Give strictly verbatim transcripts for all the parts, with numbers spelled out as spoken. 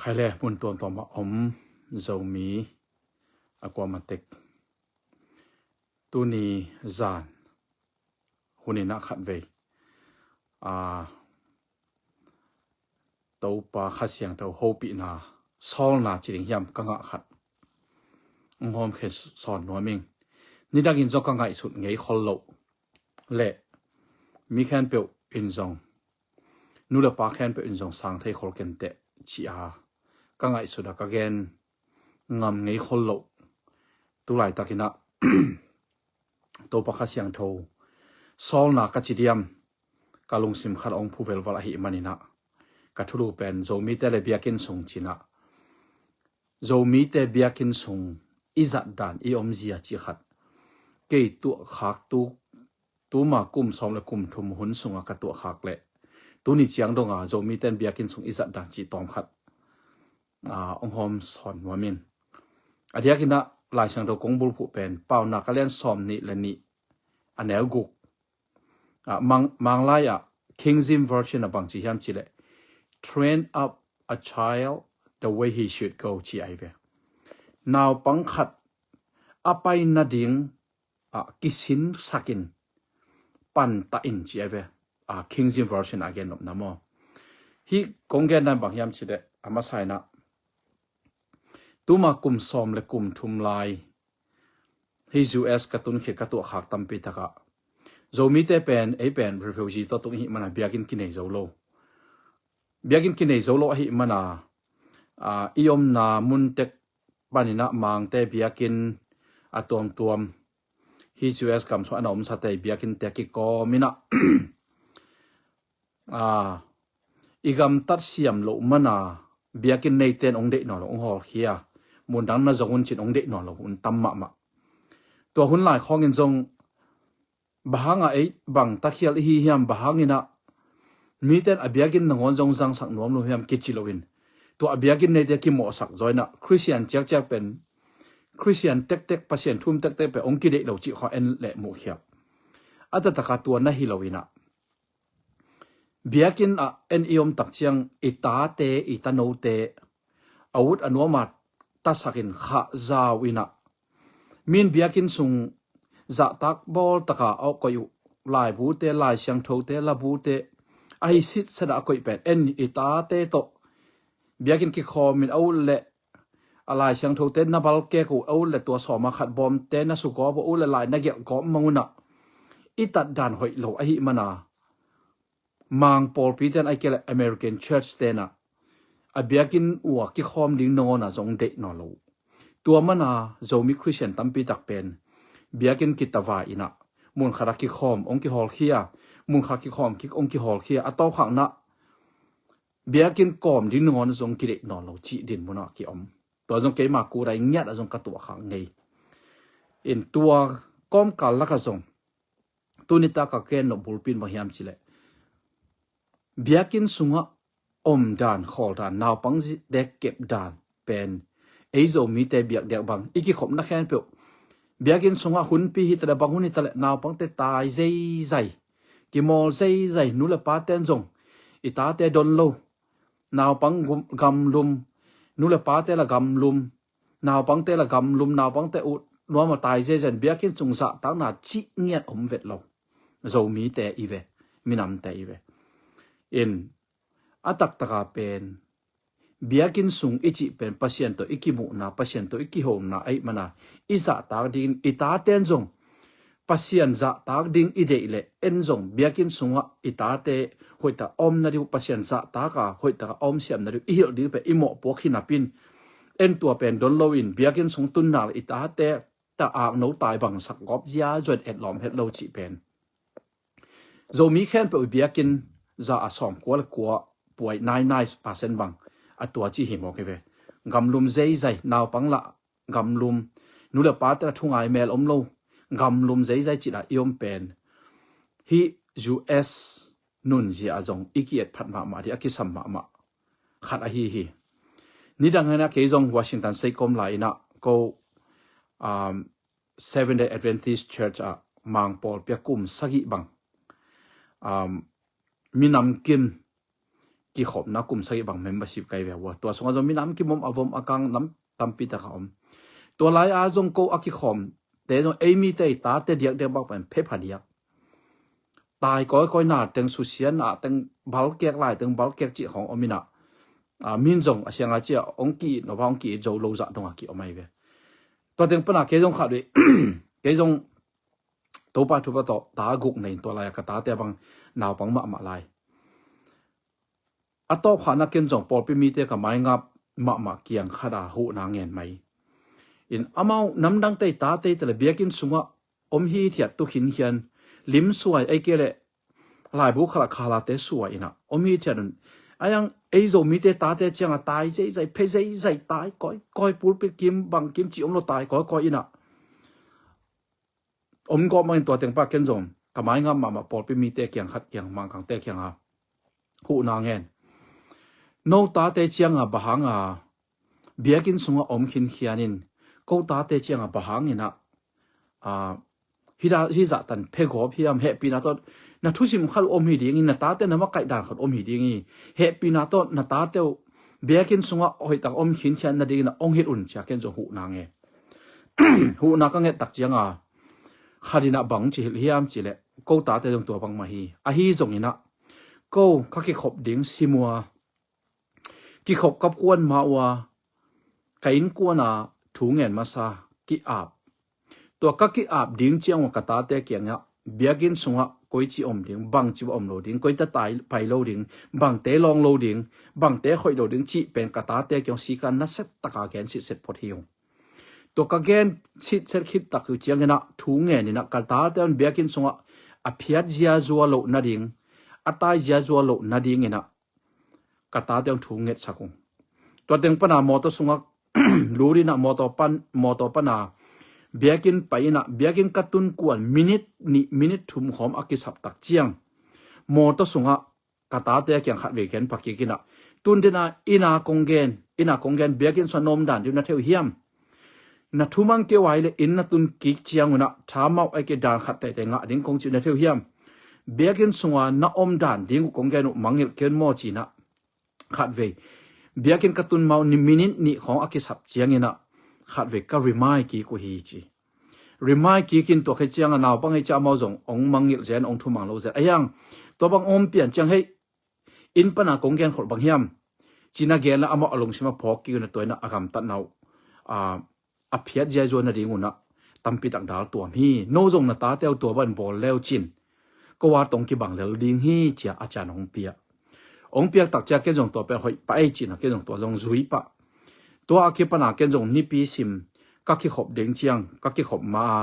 Khai le mun tuamtuam a om Zomi a kuama tek, tuni zan hunin ah khatvei a Topa Kha Siangtho hopihna sawlna ci ding hiam ka ngah khat hong hawm khen sawn nuam ing. Nidangin zong ka ngaihsut ngei khol loh le mi khempeuh in zong, nu le pa khempeuh in zong sang thei khol kenteh ci a ka ngaihsut a ka gen ngam ngei khol loh tu laitakin ah Topa Kha Siangtho sawlna ka ci diam, ka lungsim khat hong phu velval ahih manin ah ka thulu pen Zomite le biakinn sung ci-in ah, Zomite biakinn sung i zat dan i omzia ci khat kei tuahkhak tu, tuma kum sawm le kum thum hun sungah ka tuahkhak leh tuni ciang dongah Zomite in biakinn sung i zat dan ci tawm khat a hong hawm sawn nuam ing. A diakin ah Lai Siangtho kong bulphuh pen Paunak a lian sawm nih le nih a neu guk, a, Mang, Manglai ah King James Version a bang ci hiam cih leh, "Train up a child the way he should go," ci ahi ve. Naupang khat a pai nading a kisinsakin pantah in ci ahi ve. A, King James Version a gen nopna maw? Hih kong gen dan bang hiam cih leh a masa in ah tuma kum sawm le kum thum lai hih U S ka tun khit ka tuahkhak tampi takah Zomite pen, ei pen refugee tawh tung ihih mana biakinn kinei zo lo. Biakinn kinei zo lo ahih mana, a, i omna mun tek panin ah Mangte biakinn a tuamtuam hih U S gam sungah a na omsate biakinnte a kikawm in ah, a, i gamtat siam loh mana biakinn neite in hong deih nawn lo, hong hawlkhia, mundang na zong un ci-in hong deih nawn lo hun tam mahmah. Tua hun lai khawngin zong bang hangah ei bang takhial ihi hiam, bang hangin ah mite in a biakinn nangawn zong zangsak nuam lo hiam kici loin, tua a biakinn neite kimawhsak zaw in ah Khristian ciakciak pen, Khristian tektek, Pasian thu um tektek pen hong kideih lo cih khawng en le muhkhiat. A taktak a tua na hi lo in ah biakinn ah en i om tak ciang i tate, i tanote a ut a nuam a tasakin khahzau in ah, min biakinn sung zahtak bawl taka a koih uh laibute, Lai Siangthote, labute, ahi sitset a koih pen en i tate tawh biakinn kikhawmin a ut leh a Lai Siangthote na balkek uh, a ut leh tua sawma khat bawmte na sugawp uh, a ut leh lai na gelhgawp mang un ah i tatdan hoih lo ahih mana Mang pawlpite in ahih kei leh American church-te in ah a biakinn uh a kikhawm ding nangawn ah zong deih nawn lo. Tua mana Zomi Khristian tampi tak pen biakinn kitavai in ah mun khat ah kikhawm hong kihawlkhia, mun khat ah kikhawm kik hong kihawlkhia, a tawpkhakna biakinn kawm ding nangawn ah zong kideih nawn lo cih dinmun ah kiom. Tua zong keima kut ah i ngiat ah zong ka tuahkhak ngei. In tua kawmkal lakah zong tuni tak a ka gen nop bulpi in bang hiam cih leh biakinn sungah omdan, khawldan, naupang zi-, dek kepdan pen ei Zomite biakdiak bang i kikhopna khempeuh biakinn sungah hunpi hi ta leh, bang hun hi ta leh naupangte tai zeizai, kimawl zeizai, nu le pate in zong i tate don lo, naupang gum-, gamlum, nu le pate la gamlum, naupangte la gamlum, naupangte ut nuam a tai zeizai in biakinn sung zahtakna cih ngiat om vet lo. Zomite i ve, minamte i ve. In a taktaka pen biakinn sung i cih pen Pasian tawh i kimuhna, Pasian tawh i kihona ahih mana i zahtak dingin i tate in zong Pasian zahtak ding i deih leh en zong biakinn sungah i tate hoihtak a om nading uh, Pasian zahtak a hoihtak a om siam nading uh i hilh ding pen i mawhpuak hi napi in, en tua pen don loin biakinn sung tun nak leh i tate ta akno tai bangsak gawp zia zuan etlawm het lo cih pen Zomi khempeuh i biakinn za a sawmkua le kua puai nai nai percent bang a tua cih hi mawk hi ve. Gamlum zeizai, naupang lah gamlum, nu le pate la thungai mel om lo, gamlum zeizai cih ah i om pen hih U S nunzia ah zong i ki-et phat mahmah ding, a kisam mahmah khat ahi hi. Nidang hi-in ah kei zong Washington State ka om lai-in ah ko, um, Seventh Day Adventist Church ah Mang pawlpi ah kum sagih bang, um, minam kim kikhopna kum sagih bang membership kai ve ua. Tua sungah zong minam kimom a vom a kang nam tampi tak a om. Tua lai-a zong ko a kikhawmte zong ei mite i tate diakdiak bang pen phe phadiak. Tai kawikawi na teng, susia na teng, balkek lai teng balkek cih khawng om inah, a, min zong a sianga cia ong ki-it nova ong ki-it zo lo zah dongah ki-om ahi ve. Tua teng pana kei zong khat uh kei zong Topa thupha tawh ta guk nei in tua lai-a ka tate bang naupang mahmah lai. A tawpkhana ken zong pawlpi mite ka maingap mahmah kiang khata huhna ngen mai. In amau namdangte i tate tale biakinn sungah om hithiat tu khinkhian, limsuai ei kei leh laibu khala khalate suai inah om hithiat un. Aiang ei Zomite tate cianga tai zeizai, phe zeizai, tai kawikawi, pulpit kim bang kim cih om lo, tai kawikawi inah om gawp mangin tua tengpa ken zong ka maingap mahmah pawlpi mite kiang khat kiang Mangkangte kianga huhna ngen. No tate cianga bang hanga biakinn sungah om khinkhian in ko tate cianga bang hang inah, a, hi da, hi zahtan phe gawp hiam, hehpihna tawh na thusim khat om hi ding hi, na tate na makaih dan khat om hi ding hi, hehpihna tawh na tate uh biakinn sungah hoihtak om khinkhian nadingin a ong hilh un cia ken zong huhna nge. Huhna ka ngettak cianga khat inah bang ci hilh hiam cileh ko tate zong tua bangmah hi. Ahi zong inah ko ka kikhop ding simua, kikhop ka kuan ma ua, ka innkuana thu ngen masa, ki-ap. Tua ka ki-ap ding ciang ua ka tate kiangah biakinn sungah koici om ding, bangci om lo ding, koita tai pai lo ding, bangte lawng lo ding, bangte khoih lo ding cih pen ka tate kiang sika naset taka gen sitset phot hi ung. Tua ka gen sitset khit tak uh cianginah thu ngen inah ka tate un biakinn sungah a phiat ziazua loh nading, a tai ziazua loh nadinginah ka tate un thu ngetsak ung. Tua teng pana mawtaw sungah lut inah mawtaw pan, mawtaw pana biakinn pai inah biakinn ka tun kuan minit nih minit thum khawm a kisap tak ciang mawtaw sungah ka tate kiang khat vei ken pakik inah, tun dena ina kong gen, ina kong gen biakinn sungah na om dan ding na thei uh hiam? Na thu mang kei uh a hi leh inn na tun kik ciang unah thamauh a hi kei dan khat teitei ngah ding kong cih na thei uh hiam? Biakinn sungah na om dan ding uh kong gen uh mangngilh kei un maw cinah khat vei biakinn ka tun ma uh ni minit nih khawng a kisap cianginah khat vei ka remind kik uh hi ci. Remind kik in tua khit cianga naupang hi cia amau zong ong mangngilh zen, ong thumang lo zen. Ahiang tua bang om pian ciang hei, inn pana kong gen kholh bang hiam? Cina gen la amau a lungsim a phawk kik un a tua inah a gamtatna uh, a, a phiat ziazua nading unah tampi tak dal tuam hi. No zong na tate uh tua ban bawl leu cin ko a tong kibang lel ding hi cia a cian hong pia. Hong piak tak cia ken zong tua pen hoih pah ei cinah ken zong tua zong zui pah. Tua a kipana ken zong nipi sim ka kikhop ding ciang ka kikhop ma a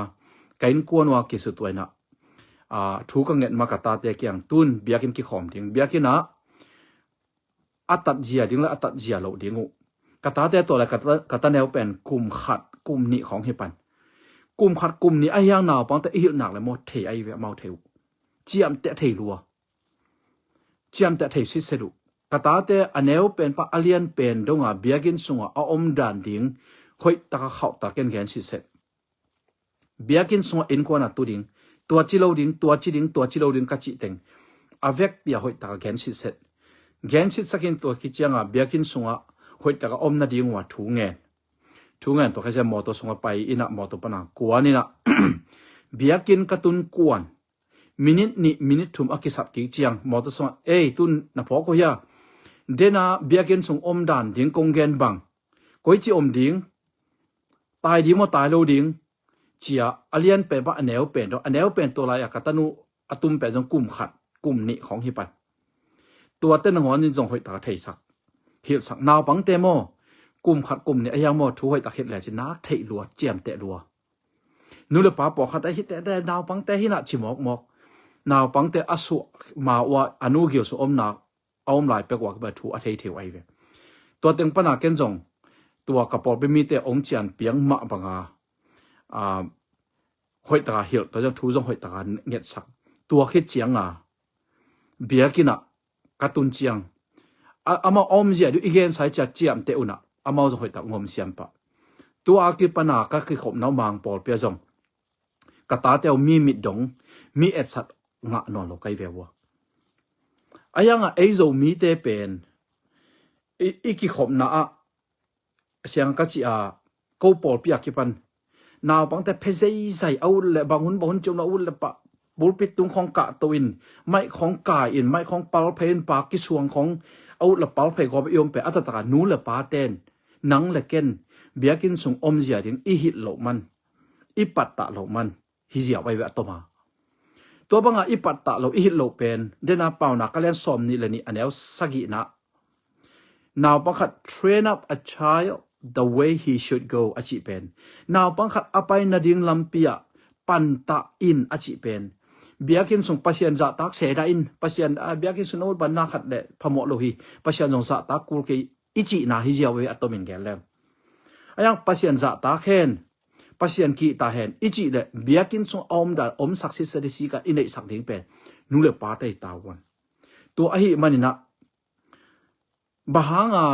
ka innkuan ua kisutuainah, a, thu ka nget ma ka tate kiang tun biakinn kikhawm ding, biakinnah a tatzia ding le a tatzia loh ding uh. Ka tate tawh le ka ta, ka ta neu pen kum khat kum nih khawng hi pan. Kum khat kum nih ahiang naupangte i hilhnak le maw thei ahi ve, amau thei uh. Ciamteh thei lua. Ciamteh thei sitset uh. Ka tate a neu pen pan a lian pen donga biakinn sungah a om dan ding hoih taka khauh taka ken gen sitset. Biakinn sungah innkuana tu ding, tua ci lo ding, tua ci ding, tua ci lo ding ka cih teng a vekpi a hoih taka gen sitset. Gen sitsakin tua khit cianga biakinn sungah hoih taka om nading ua thu ngen. Thu ngen tua khit ciang mawtaw sungah pai inah mawtaw pana kuan inah biakinn ka tun kuan minit nih minit thum a kisap kik ciang mawtaw sungah ei tun na phawk uh hia? Dena biakinn sung om dan ding kong gen bang, koici om ding, tai ding maw tai lo ding cia a lian pen pan a neu pen dong, a neu pen tua lai-a ka tanu a tum pen zong kum khat kum nih khawng hi pan. Tuate nangawn in zong hoih taka theisak, hilhsak naupangte maw kum khat kum nih ahiang maw thu hoih tak hilh le cin nak theih lua, ciamteh lua. Nu le pa pawlkhat a hi tete naupangte hinah ci mawkmawk. Naupangte a suah ma ua a nu gil sung omnak a om lai pek ua kipa thu a thei thei uh ahi ve. Tua teng pana ken zong tua ka pawlpi mite ong cian piang mah banga, a, hoih taka hilh, tua zong thu zong hoih taka ngetsak. Tua khit cianga biakinnah ka tun ciang a, amau a omzia dih i gensai cia ciamteh unah amau zong hoih tak ngom siam pah. Tua a kipana ka kikhopna uh Mang pawlpi a zong ka tate uh mi mit dong, mi etsat ngah nawn lo kai ve ua. A hiangah ei Zomite pen i, i kikhopna ah siang ka cih a, ko pawlpi a kipan naupangte phe zeizai a ut le bang hun bang hun ciom a ut le pah pulpit tung khong kah to in, maih khong kai in, maih khong pal phei in, pa kisuang khong a ut le pal phei gawp i om pen a taktak a nu le pa ten nang le ken biakinn sung omzia ding i hilh loh man, i pattah loh man hi ziau ai ve a tom a. Tua banga i pattah lo, i hilh loh pen dena Paunak a lian sawm nih le nih a neu sagihna, naupang khat, "Train up a child the way he should go," a cih pen naupang khat a pai nading lampi ah pantah in a cih pen biakinn sung Pasian zahtak seda in, Pasian, ah, biakinn sung na ut banna khat le phamawh lo hi, Pasian zong zahtak kul kei i cihna hi ziau ve a tomin gel leng. A hiang Pasian zahtak hen, Pasian kihta hen i cih le biakinn sung a omdan omsak sitsa ding sikan i neihsak ding pen nu le pate i tavuan. Tua ahi maninah bang hanga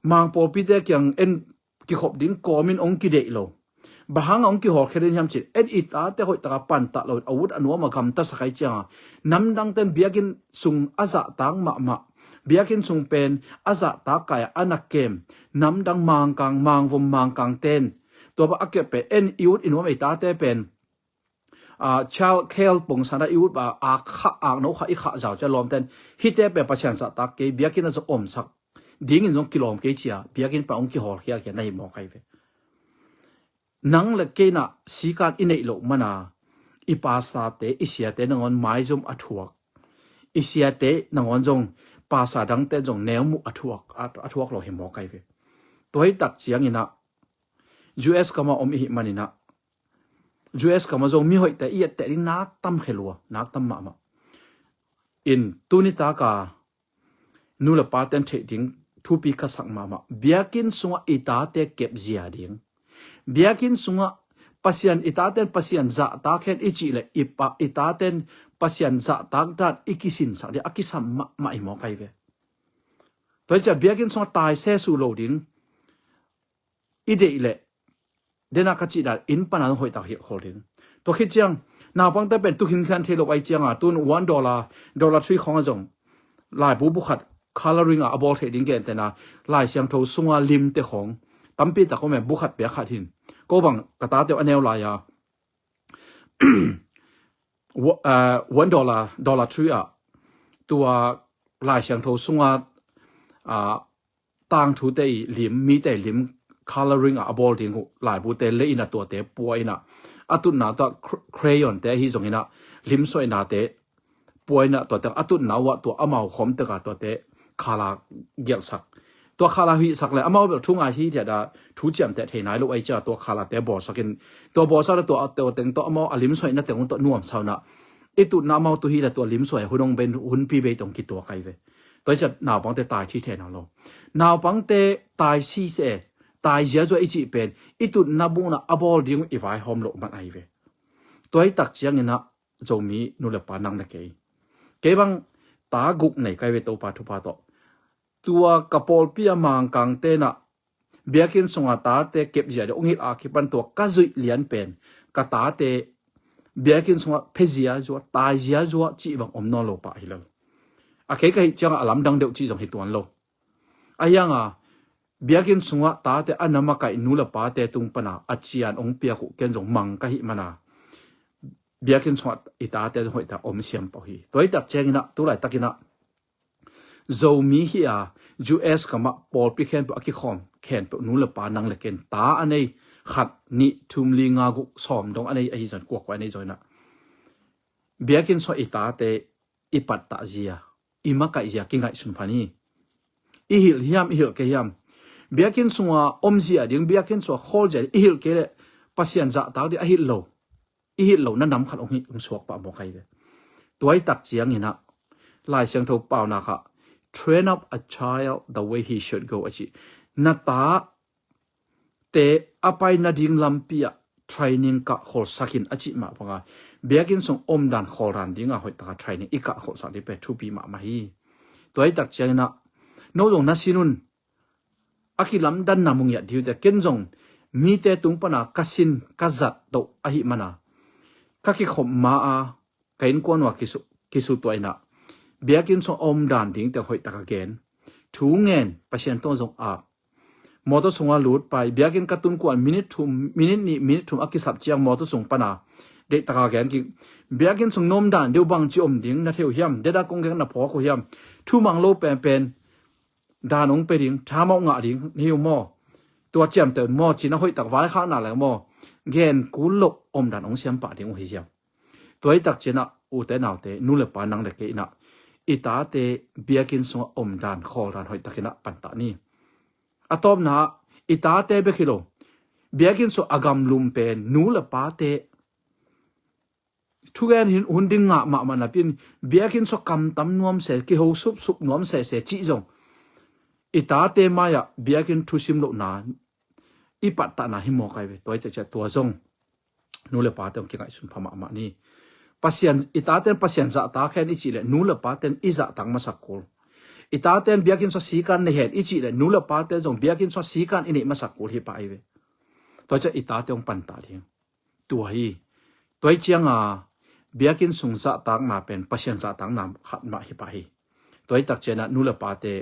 Mang pawlpite kiang en kikhop ding kawmin hong kideih lo, bang hanga hong kihawlkhia ding hiam cin, en i tate hoihtaka pantah lo a ut a nuam a gamtasak ai cianga namdangten biakinn sung a zahtak mahmah, biakinn sung pen a zahtak kai a na kem, namdang Mangkang, Mangvom, Mangkangten tua bang a kep pen en i ut i nuam ei tate pen, ah, child care pongsan a i ut ba a khah, akno khah i khah zau cia lawmten hite pen Pasian zahtak kei, biakinn a zong omsak dingin zong kilawm kei cia biakinn pan hong kihawlkhia khia na hi mawk ai ve. Nang le kei na sikan i neih loh mana i pastate, i siate nangawn maizum a thuak, i siate nangawn zong pasa dangte zong neumuh a thuak, a, a thuak lo hi mawk ai ve. Tua hi tak cianginah U S kama om ihi maninah U S kama zong mihoihte i etteh ding nak tam khe lua, nak tam mahmah. In tuni taka nu le paten theih ding thupi ka sak mahmah. Biakinn sungah i tate kepzia ding, biakinn sungah Pasian, i taten Pasian zahtak hen i cih le i pa, i taten Pasian zahtak dan i kisinsak ding a kisam mahmah i mawk ai ve. Tua hi cia biakinn sungah tai sesu lo ding i deih leh dena ka cih dan inn pana hoihtak hilh khol ding. Tua khit ciang naupangte pen tu khinkhian thei lo ai cianga tun one dollar, dollar three khong a zong laibu bukhat coloring a a bawl theih ding gentena Lai Siangtho sunga limte khong tampi tak om e, bukhat pia khat hin ko bang ka tate uh a neu lai a one dollar, dollar three ah tua Lai Siangtho sunga tangthute i lim, mite i lim coloring ah a bawl ding uh laibute le ina tuate pua ina a tutna tua crayon te ahi zongina lim suainate pua ina tuate a tutna uh ah tua amau khom teka tuate khala gelhsak. Tua khala hihsak le amau bel thu ngai hi thiada thu ciamteh thei nai lo ai cia tua khalate bawlsakin tua bawlsak le tua tua teng tua amau a lim suaina teng uh tua nuamsauna i tutna amau tu hi le tua lim suai hun hong ben hunpi bei tong kituak ai ve. Tua hi cia naupangte tai thi thei na lo. Naupangte tai si se, tai ziazua i cih pen i tutna bungna a bawl ding uh i vaihawm loh man ai ve. Tua hi tak cianginah Zomi nu le pa nang le kei, kei bang ta guk nei kai ve Topa thupha tawh. Tua ka pawlpi a Mangkang tenah biakinn sunga tate kepzia ding ong hilh a kipan tua ka zuih lian pen ka tate biakinn sungah phe ziazua, tai ziazua cih bang om nawn lo pah hi lo. A kei ka hih ciangah a lamdang deuh cih zong hi tuan lo. A hianga biakinn sungah tate a na makaih nu le pate tung pana a cian ong piak uh ken zong mang ka hih mana biakinn sungah i tate zong hoihtak om siam pah uh hi. Tua hi tak cianginah tu laitakinah Zomi hi a U S kamah pawlpi khempeuh a kikhawm khempeuh nu le pa nang le ken ta a nei, khat nih thum li nga guk sawm dong a nei ahi zon kuakua a nei zoinah biakinn sungah i tate i pattah zia, i makaih zia kingaihsun phan hi. I hilh hiam, i hilh kei hiam? Biakinn sunga om zia ding, biakinn sunga khawl zia ding i hilh kei le Pasian zahtak ding a hilh lo, i hilh lo na nam khat ong hi ong suak pah mawk ai ve. Tua hi tak cianginah Lai Siangtho paunak ah train up a child the way he should go a ci. Na ta te a pai nading lampi ah training kah kholsak in a cih mah banga biakinn sung omdan khawldan dinga hoihtaka training i kah kholsak ding pen thupi mahmah hi. Tua hi tak cianginah no zong na sin un, a kilamdanna mu ngiat ding uh te, ken zong mite tung pana ka sin ka zat toh ahi mana ka kikhop ma a ka innkuan uh a kisu, kisutuah inah biakinn sung a om dan dingte hoih taka gen. Thu ngen, Pasian tawh zong ap. Mawtaw sungah lut pai, biakinn ka tun kuan minit thum, minit nih, minit thum a kisap ciang mawtaw sung pana deih taka gen kik. Biakinn sung nuam dan deuh bangci om ding na thei uh hiam? Deda kong gen na phawk uh hiam? Thumang lo penpen dan hong pe ding, thamauh ngah ding hi uh maw? Tua ciamteh un maw, ci-in a hoih tak vaikhakna le maw, gen kul loh om dan hong siam pah ding uh hi ziau. Tua hi tak ciangin ah, ute naute, nu le pa, nang le kei in ah, i tate biakinn sungah om dan, khawl dan hoih takin ah pantah ni. A tawpna ah, i tate bek hi lo, biakinn sung a gamlum pen nu le pate thugen hin hun ding ngah mahmah napi-in, biakinn sung kamtam nuam se, kiho supsup nuam sese cih zong, i tate mai-ah biakinn thusim lohna, i pattahna hi mawk ai ve. Tua hi ciah tua zong nu le pate hong kingaihsun pha mahmah ni. Pasian, i taten Pasian zahtak hen i cih leh, nu le paten i zahtak masak kul. I taten biakinn sung sikan nei hen i cih leh, nu le paten zong biakinn sung sikan i neih masak kul hi pah ai ve. Tua hi ciah i tate hong pantah ding. Tua hi. Tua hi cianga biakinn sung zahtakna pen Pasian zahtakna khat mah hi pah hi. Tua hi tak ciangin ah, nu le pate,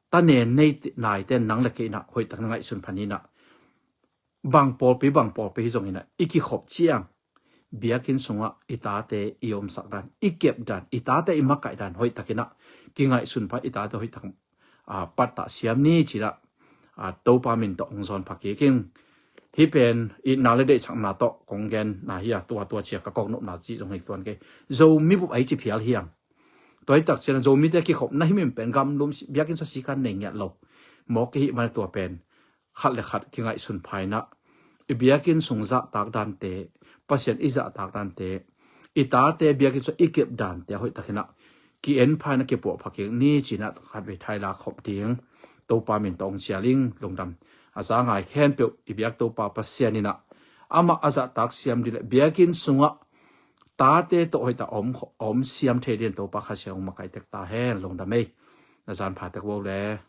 ta nen nei naite, nang le kei in ah hoih tak na ngaihsun pha ni in ah, bang pawlpi, bang pawlpi hi zongin ah, i kikhop ciang biakinn sungah i tate i omsak dan, i kep dan, i tate i makaih dan hoih takin ah kingaihsun pha, i tate hoih tak, ah, pattah siam ni, ci-in ah, ah, Topa min tawh hong zawn pha kik ing. Hih pen itna le deihsakna tawh kong genna hi a, tua, tua ciang ka kong nopna cih zong hi tuan kei. Zomi bup ahi ci phial hi hang. Tua hi tak ciangin ah Zomite kikhopna himhim pen gamlum, biakinn sung sikan nei ngiat lo mawk kei hi man, tua pen khat le khat kingaihsun pha in ah, i biakinn sung zahtak dante, Pasian i zahtak dante, i tate biakinn sung i kep dante hoih takin ah ki-en pha in ah kipuah pha kik ni, ci-in ah khatvei thaila khop ding Topa min tawh hong cial ing. Lungdam. A za ngai khempeuh i biak Topa Pasian in ah, amah a zahtak siam ding le biakinn sungah tate tawh hoih tak a om, a om siam thei dingin Topa Kha Siangtho hong makaih tek ta hen. Lungdam ei. Na zan pha tek vo le.